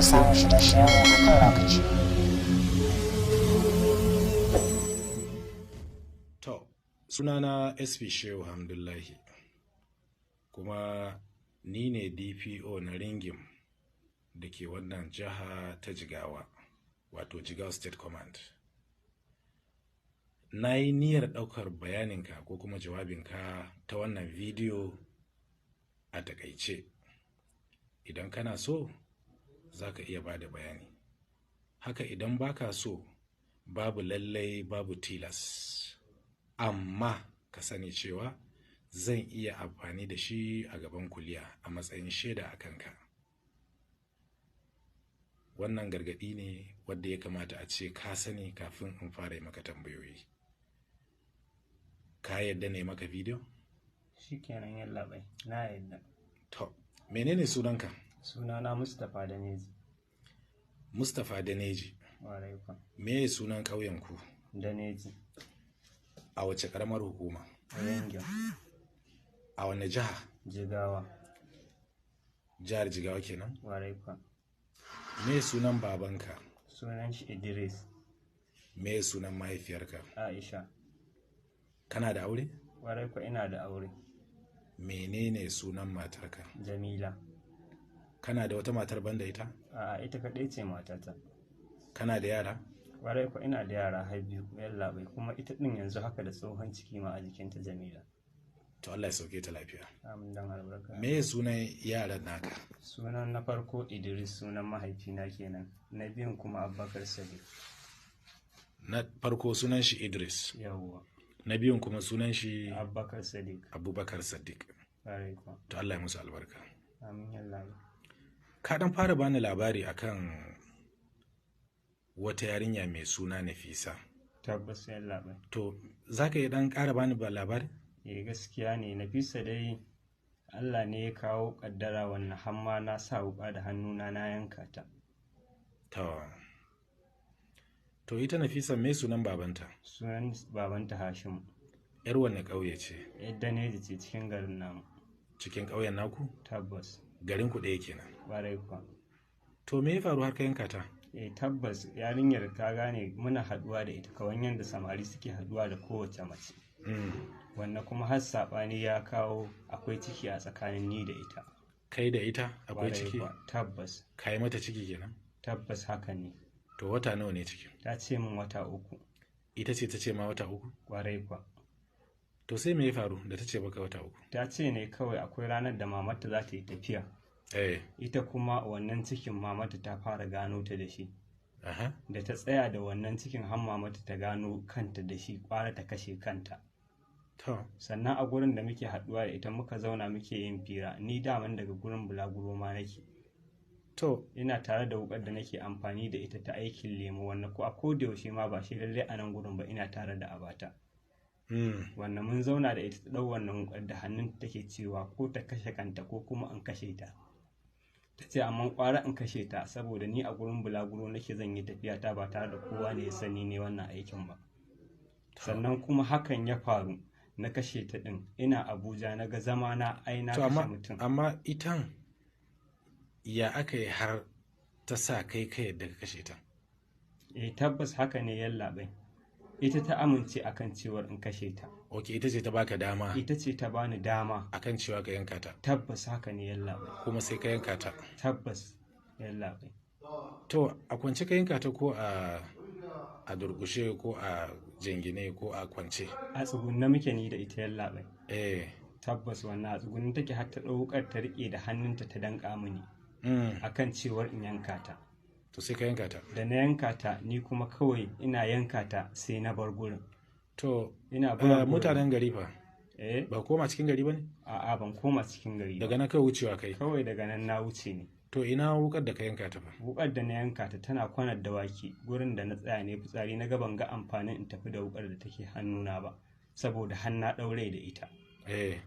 Domin samun shirye-shiryenmu a kan lokaci. To, sunana SP Shehu Hamdullahi, kuma ni ne DPO na Ringim da ke wannan jiha ta Jigawa, wato Jigawa State Command. Na yi niyyar ɗaukar bayaninka ko kuma jawabinka ta wannan bidiyo a takaice. Idan kana so, za ka iya ba da bayani. Haka idan baka so, babu lallai babu tilas. Amma ka sani cewa zan iya amfani da shi a gaban kuliya a matsayin shaida a kanka. Wannan gargaɗi ne wadda ya kamata a ce ka sani kafin in fara yi maka tambayoyi. Ka yadda ne maka bidiyo? Shikenan yallaɓai, na yadda. To, menene sunanka? Sunana Mustapha Daneji. Mustapha Daneji. Warai kuwa. Me sunan ƙauyenku? Daneji. A wace ƙaramar hukuma? Ringim. A wane jiha? Jigawa. Jihar Jigawa kenan? Warai kuwa. Me sunan babanka? Sunan shi Idris. Me sunan mahaifiyarka? Aisha. Kana da aure? Warai kuwa ina da aure. Menene sunan matarka? Jamila. Kana da wata matar banda ita? A'a, ita kaɗai ce matata. Kana da yara? Warai kuwa ina da yara har biyu yallaɓai, kuma ita ɗin yanzu haka da tsohon ciki ma a jikinta Jamila. To Allah ya sauke ta lafiya. Amin dan albarka. Me sunan yaran naka? Sunan na farko Idris, sunan mahaifina kenan. Na biyun kuma Abubakar Sadiq. Na farko sunan shi Idris. Yawwa. Na biyun kuma sunan shi Abubakar Sadiq. Abubakar Sadiq. Warai kuwa. To Allah ya musu albarka. Amin yallaɓai. Ka dan fara bani labari akan wata yarinya mai suna Nafisa. Tabbas yallaɓai. To za ka iya dan ƙara bani ba labari? Eh gaskiya ne, Nafisa dai Allah ne ya kawo ƙaddara wannan hamma na sa wuƙa da hannuna na yanka ta. To ita Nafisa me sunan babanta? Sunan babanta Hashimu. Yar wanne ƙauye ce? Yar Daneji ce cikin garin namu. Cikin ƙauyen naku? Tabbas. Garin ku ɗaya kenan. Ƙwarai kuwa. To me ya faru har ka yanka ta? Eh tabbas yarinyar ka gane muna haɗuwa da ita kawan yadda samari suke haɗuwa da kowace mace. Wannan kuma har saɓani ya kawo akwai ciki a tsakanin ni da ita. Kai da ita akwai Ƙwarai ciki? kuwa, tabbas. Ka yi mata ciki kenan? Tabbas haka ne. To wata nawa ne cikin? Ta ce min wata 3. Ita ce ta ce ma wata 3? Ƙwarai kuwa. To sai me ya faru da ta ce maka wata 3? Ta ce ne kawai akwai ranar da mamarta za ta yi tafiya. Ita kuma wannan cikin mamata ta fara gano ta da shi. Da ta tsaya da wannan cikin har mamata ta gano kanta da shi, ƙwara ta kashe kanta. Sannan a gurin da muke haɗuwa da ita muka zauna muke yin fira, ni daman daga gurin bulaguro ma nake. Ina tare da wuƙar da nake amfani da ita ta aikin lemo, wannan ko a koda yaushe ma ba shi lallai a nan gurin ba ina tare da abata. Wannan mun zauna da ita ta ɗau wannan wuƙar da hannunta take cewa ko ta kashe kanta ko kuma in kashe ta. Ta ce amma ƙwara in kashe ta saboda ni a gurin bulaguro nake zan yi tafiya ta ba tare da kowa ne ya sani ne wannan aikin ba. Sannan kuma hakan ya faru na kashe ta ɗin ina Abuja na ga zama na ai na kashe mutum. Amma itan ya aka yi har ta sa kai ka yadda ka kashe ta? Eh tabbas haka ne yallaɓai. Ita ta amince akan cewar in kashe ta. Ok, ita ce ta baka dama. Ita ce ta bani dama. Akan cewa ka yanka ta. Tabbas haka ne yallaɓai. Kuma sai ka yanka ta. Tabbas yallaɓai. To a kwance ka yanka ta ko a durƙushe ko a jingine ko a kwance? A tsugunne muke ni da ita yallaɓai. Tabbas wannan a tsugunne take har ta ɗau wuƙar ta riƙe da hannunta ta danƙa mini. Akan cewar in yanka ta. To sai ka yanka ta. Da na yanka ta ni kuma kawai ina yanka ta sai na bar gurin. To, ina barin gurin. Mutanen gari fa? Ba koma cikin gari ba ne? A'a ban koma cikin gari ba. Daga nan kawai wucewa kai? Kawai daga nan na wuce ne. To ina wukar da ka yanka ta fa? Wukar da na yanka ta tana kwanar dawaki gurin da na tsaya ne fitsari na ga ban ga amfanin in tafi da wukar da take hannuna ba saboda har na ɗaure da ita.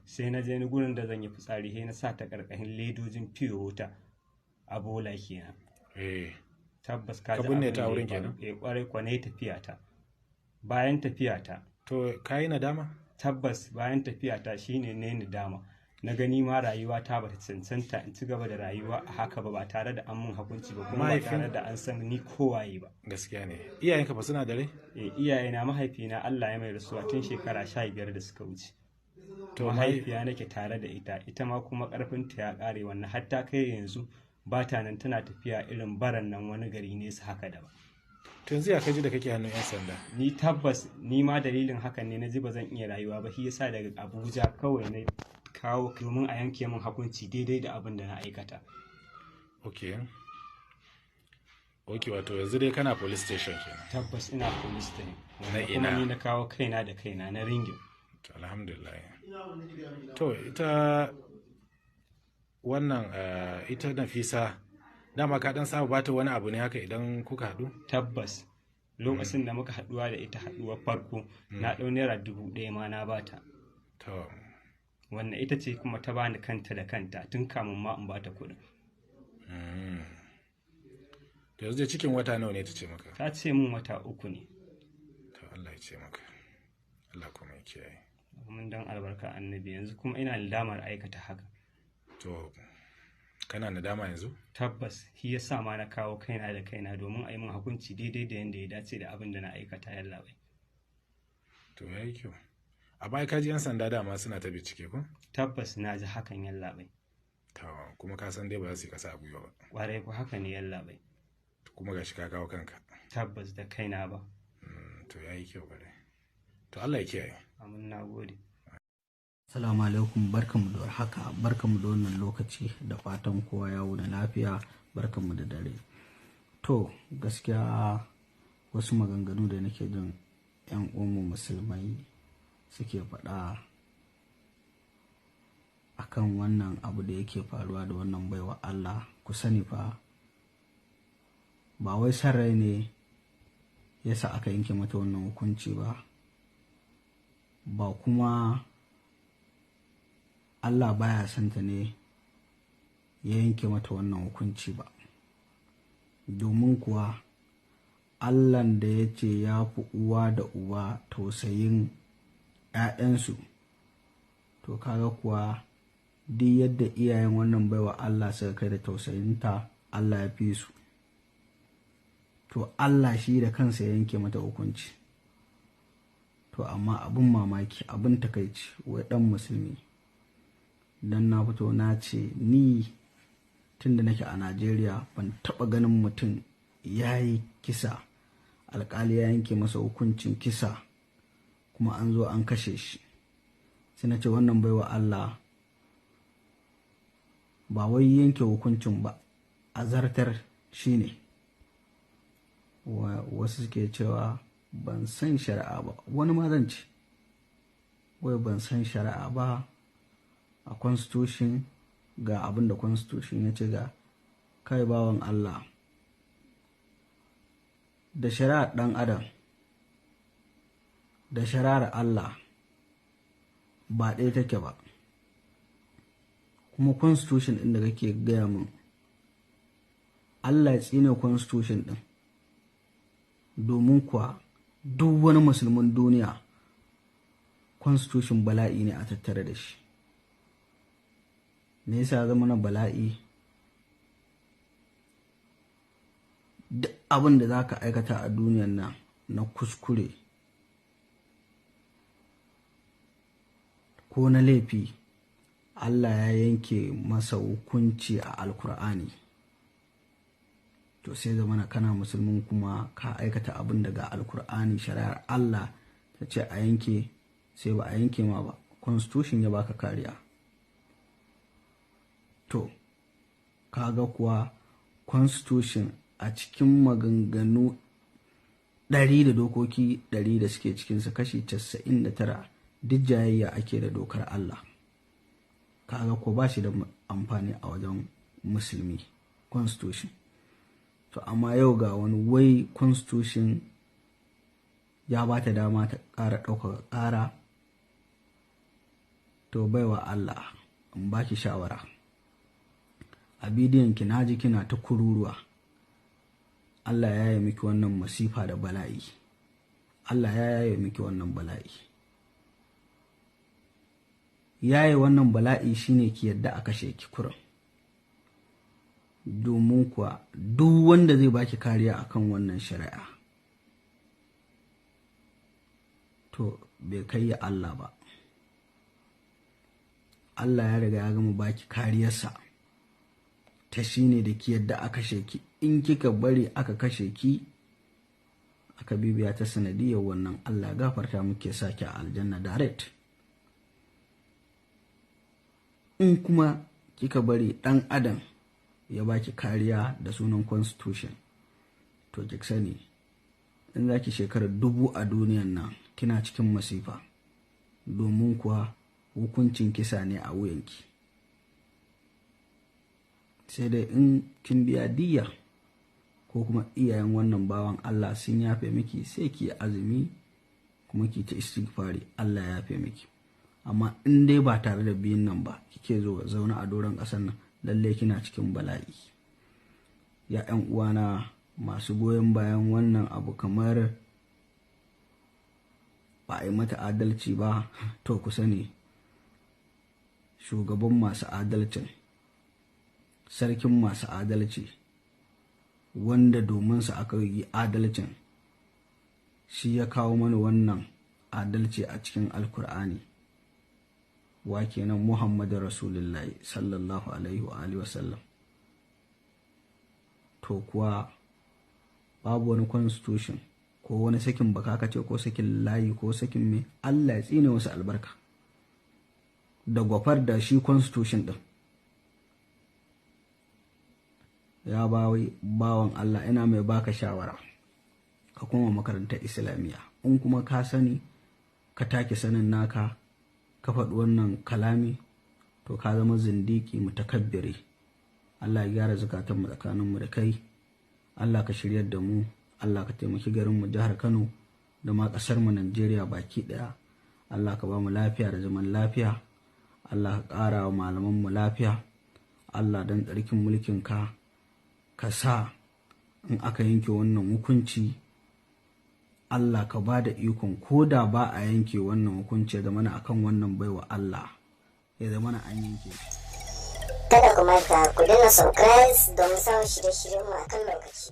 Sai na je ni gurin da zan yi fitsari sai na sa ta ƙarƙashin ledojin fiyo wuta a bola kenan. Tabbas ka Ka ji binne abin ta da ya wurin faru. kenan? Eh ƙwarai kuwa na yi tafiya ta. Bayan tafiya ta. To ka yi nadama? Tabbas bayan tafiya ta shine ne nadama. Na gani ma rayuwa ta bata cancanta in ci gaba da rayuwa a haka ba, ba tare da an mun hukunci ba, kuma ba tare da an san ni kowaye ba. Gaskiya ne. Iyayenka ba suna da rai? Eh, iyayena, mahaifina Allah ya mai rasuwa tun shekara 15 da suka wuce. To mahaifiya nake tare da ita, ita ma kuma karfinta ya kare, wannan hatta kai yanzu ba ta nan, tana tafiya irin baran nan wani gari nesa haka da ba. To yanzu ya kaji da kake hannun 'yan sanda? Ni tabbas ni ma dalilin hakan ne na ji ba zan iya rayuwa ba, shi yasa daga Abuja kawai na kawo domin a yanke min hukunci daidai da abin da na aikata. Ok, wato yanzu dai kana police station kenan? Tabbas ina police station. Na Kuma ina? ni na kawo kaina da kaina na Ringin. To alhamdulillah. To ita wannan ita Nafisa, dama ka dan saba bata wani abu ne haka idan kuka haɗu? Tabbas lokacin da muka haɗuwa da ita haɗuwar farko, na ɗau ₦1,000 ma na bata. To Wannan ita ce kuma ta bani kanta da kanta tun kamun ma in bata kuɗin. To yanzu dai cikin wata nawa ne ta ce maka? Ta ce min wata 3 ne. To Allah ya ce maka. Allah kuma ya kiyaye. Mun dan albarka annabi, yanzu kuma ina nadamar aikata haka. To kana nadama yanzu? Tabbas, shi yasa ma na kawo kaina da kaina domin a yi min hukunci daidai da yanda ya dace da abin da na aikata, yallaɓai. To yayi kyau. A baya ka ji 'yan sanda dama suna ta bincike ko? Tabbas na ji hakan, yallaɓai. To kuma ka san dai ba za su yi kasa a gwiwa ba. Ƙwarai ko, haka ne, yallaɓai. Kuma gashi ka kawo kanka. Tabbas, da kaina ba. To yayi kyau bare. To Allah ya kiyaye. Amin, na gode. Assalamu alaikum, barkanmu da warhaka, barkanmu da wannan lokaci, da fatan kowa ya wuni lafiya, barkanmu da dare. To gaskiya wasu maganganu da nake jin 'yan uwanmu musulmai suke faɗa akan wannan abu da yake faruwa da wannan baiwa Allah, ku sani fa ba wai san rai ne yasa aka yanke mata wannan hukunci ba, ba kuma Allah baya son ta ne ya yanke mata wannan hukunci ba. Domin kuwa Allahn da ya ce ya fi uwa da uba tausayin ‘ya'yansu, to kaga kuwa duk yadda iyayen wannan baiwa Allah suka kai da tausayinta, Allah ya fi su. To Allah shi da kansa ya yanke mata hukunci. To amma abin mamaki, abin takaici, wai ɗan musulmi, dan na fito na ce ni tun da nake a Najeriya ban taɓa ganin mutum ya yi kisa, alƙali ya yanke masa hukuncin kisa kuma an zo an kashe shi. Sai na ce wannan baiwa Allah ba wai yanke hukuncin ba, a zartar shi ne. Wasu suke cewa ban san shari'a ba, wani ma zan ce wai ban san shari'a ba, a constitution ga abin da constitution ya ce. Ga kai bawan Allah, da shari'ar ɗan adam da shari'ar Allah ba ɗaya take ba. Kuma constitution ɗin da kake gaya min, Allah ya tsine constitution ɗin, domin kuwa duk wani musulmin duniya constitution bala'i ne a tattare da shi. Me yasa zama na bala'i? Duk abin da za ka aikata a duniyan nan na kuskure ko na laifi, Allah ya yanke masa hukunci a Alkur'ani. To sai zamana kana musulmin kuma ka aikata abin daga Alkur'ani, shari'ar Allah ta ce a yanke, sai ba a yanke ma ba, constitution ya baka kariya. To kaga kuwa constitution a cikin maganganu 100 da dokoki 100 da suke cikinsa, kashi 99 duk jayayya ake da dokar Allah. Kaga ko ba shi da amfani a wajen musulmi, constitution. To amma yau ga wani wai constitution ya ba ta dama ta ƙara ɗaukaka ƙara. To baiwa Allah, in baki shawara, a bidiyon ki naji kina ta kururuwa, Allah ya yi miki wannan masifa da bala'i, Allah ya yaye miki wannan bala'i. Yaye wannan bala'i shine ki yadda a kashe ki kurin. Domin kuwa duk wanda zai baki kariya akan wannan shari'a to bai kai ya Allah ba. Allah ya riga ya gama baki kariyarsa ta shine da ki yadda a kashe ki. In kika bari aka kashe ki, aka bibiya ta sanadiyar wannan, Allah gafarta muke sake a aljanna direct. In kuma kika bari dan adam ya baki kariya da sunan constitution, to ki sani in zaki shekara 1000 a duniyan nan kina cikin masifa, domin kuwa hukuncin kisa ne a wuyanki. Sai dai in kin biya diyya ko kuma iyayen wannan bawan Allah sun yafe miki, sai ki azumi kuma ki ta istighfari, Allah ya yafe miki. Amma in dai ba tare da biyun nan ba kike zo zaune a doron ƙasar nan, lalle kina cikin bala'i. Ya ƴan uwana masu goyon bayan wannan abu kamar ba a yi mata adalci ba, to ku sani shugaban masu adalcin, sarkin masu adalci, wanda domin sa aka yi adalcin, shi ya kawo mana wannan adalci a cikin Alkur'ani. Wa kenan? Muhammadu Rasulullahi sallallahu alaihi wa alihi wasallam. To kuwa babu wani constitution ko wani sakin baka kace ko sakin layi ko sakin me, Allah ya tsine wasu albarka da gwafar da shi constitution din. Ya bawan Allah, ina mai baka shawara ka koma makarantar Islamiyya. In kuma ka sani ka take sanin naka ka faɗi wannan kalami, to ka zama zindiki mutakabbiri. Allah ya gyara zukatanmu tsakaninmu da kai. Allah ka shiryar da mu. Allah ka taimaki garinmu jihar Kano da ma ƙasarmu Najeriya baki ɗaya. Allah ka ba mu lafiya da zaman lafiya. Allah ka ƙara wa malamanmu lafiya. Allah don tsarkin mulkinka ka sa in aka yanke wannan hukunci, Allah ka ba da ikon ko da ba a yanke wannan hukunci ya zamana akan wannan baiwa Allah ya zamana an yanke shi. Kada ku manta ku danna subscribe domin samun shirye-shiryenmu akan lokaci.